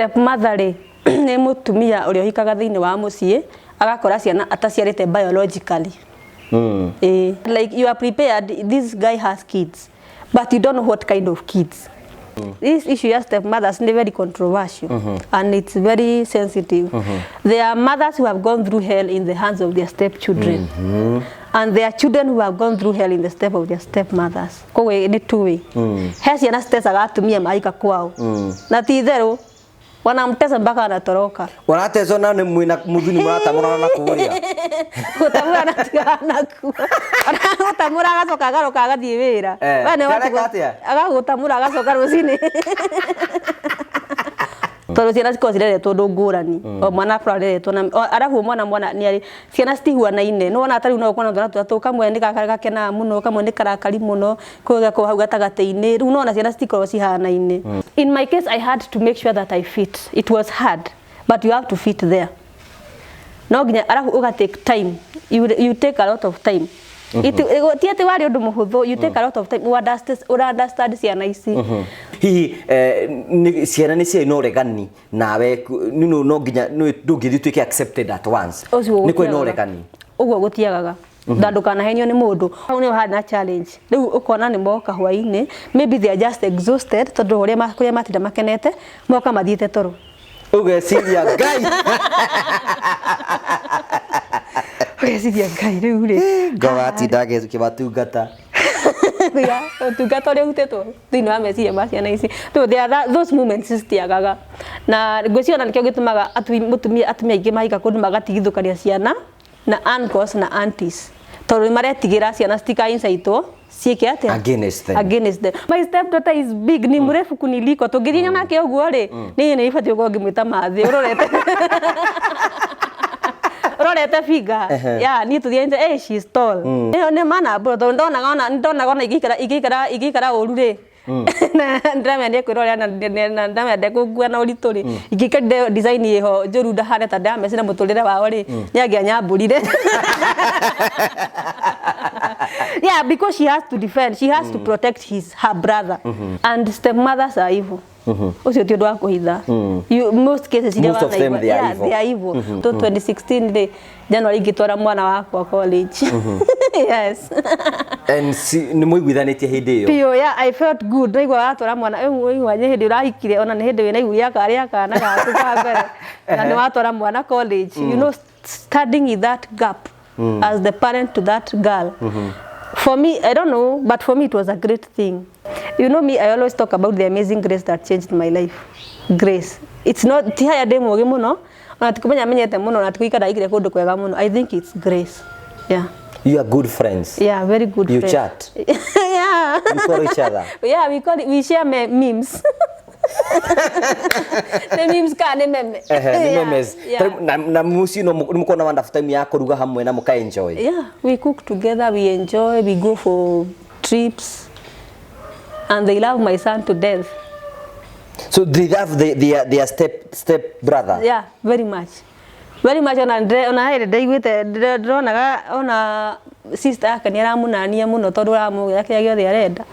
Step mother rĩ, nĩ mũtumia ũrĩa ũhikaga thĩinĩ wa mũciĩ agakora ciana ataciarĩte biologically. Ĩĩ. Like you are prepared, this guy has kids, but you don't know what kind of kids. This issue ya step mothers nĩ very controversial and it's very sensitive. There are mothers who have gone through hell in the hands of their stepchildren. And there are children who have gone through hell in the step of their stepmothers. Koguo nĩ two way. He ciana citecaga atumia mahika kwao. Na ti itherũ wanamtesa mpaka anatoroka. Ũratecwo na nĩ mwĩna mũthuni mũratamũrana na kũrĩa. Gũtamũra na tigana nakuo. Gũtamũra agacoka agaroka agathiĩ wĩra. Eh, We nĩ kareka watigwo- atĩa? Agagũtamũra agacoka rũcinĩ. Tondũ ciana cikoragwo cireretwo ũndũ ngũrani. O mwana akoragwo areretwo na arabu mwana nĩ arĩ ciana citihuanaine. Nĩ wona ta rĩu no ũkorwo na twana tũtatũ, kamwe nĩ gakenaga mũno, kamwe nĩ karakari mũno, kũu gakorwo hau gatagatĩ-inĩ. Rĩu nĩwona ciana citikoragwo cihanaine. In my case I had to make sure that I fit. It was hard, but you have to fit there. No nginya arabu ũga take time. You take a lot of time. Ti atĩ warĩ ũndũ mũhũthũ, you take a lot of time. Ũ understand ciana ici. Hihi ciana nĩ ciarĩ na ũregani nawe no no nginya ndũngĩthiĩ ũtuĩke accepted at once? Ũcio nĩ kũrĩ na gũtiagaga. ũregani. Ũguo gũtiagaga na ndũkanahenio nĩ mũndũ. Hau nĩho harĩ na challenge. Rĩu ũkona nĩ moka hwaĩ-inĩ, maybe they are just exhausted tondũ ũrĩa kũrĩa matinda makenete, moka mathiĩte toro. Ũgeciria Ngai. Ũgeciria Ngai rĩu rĩ. Ngogatinda ngĩmatungata. Yeah, ũtungata ũrĩa ũrutĩtwo thĩinĩ wa meciria ma ciana ici. So there are those moments citiagaga. Na ngwĩciria ona nĩkĩo gĩtũmaga mũtumia atumia aingĩ mahika kũndũ magatigithũkania ciana na uncles na aunties. Tondũ nĩ maretigĩra ciana citika insaitwo ciĩke atĩa? Against them. Against them. My stepdaughter is big, ni mrefu kuniliko. Tũngĩthiĩ nake ũguo rĩ, niĩ nĩ ibatiĩ gũkorwo ngĩmwĩta mathĩ ũrorete. Ũrorete figure. Yeah, niĩ tũthiĩte, eh, she is tall. Ĩyo nĩ mana mbũrũ tondũ ndonaga ona ingĩikara ũru rĩ. Na ndĩramenya nĩ ekwĩrorera na ndĩramenya ndekũngua na ũritũ rĩ. Ingĩikarire design ĩho njũru ndahane ta ndĩramecina mũtũrĩre wao rĩ, nĩ angĩanyambũrire. Yeah, because she has to defend, she has to protect his her brother. And stepmothers are evil. Ũcio ti ũndũ wa kũhitha. You, most cases iria Most of them wanaigua, they are yeah, evil. they are evil. To 2016 rĩ, January ngĩtwara mwana wakwa college. Yes. And si, nĩ mũiguithanĩtie hĩndĩ ĩyo? Biũ, yeah, I felt good. Ndaigua watwara mwana, rĩu waigua nĩ hĩndĩ ũrahikire, ona nĩ hĩndĩ wĩna ihu rĩa kana gaku ka mbere. Na nĩ watwara mwana college. Standing in that gap as the parent to that girl. For me, I don't know, but for me it was a great thing. You know me, I always talk about the amazing grace that changed my life. Grace. It's not ti haya ndĩ mũũgĩ mũno, ona ti kũmenya menyete mũno, na ti gũikara ndaigire kũndũ kwega mũno. I think it's grace. Yeah. You are good friends. Yeah, very good You friends. chat. Yeah. You call each other. Yeah, we share memes. Nĩ memes kana nĩ meme? Ehe, nĩ Yeah, memes. yeah. Na mũciĩ no nĩ mũkoragwo na wonderful time ya kũruga hamwe na mũka enjoy? Yeah, we cook together, we enjoy, we go for trips, and they love my son to death. So they love their step brother? Yeah, very much. Very much. Ona hĩndĩ ndaiguĩte ndĩronaga ona sister yake nĩ aramunania mũno tondũ aramũgĩra kĩrĩa gĩothe arenda.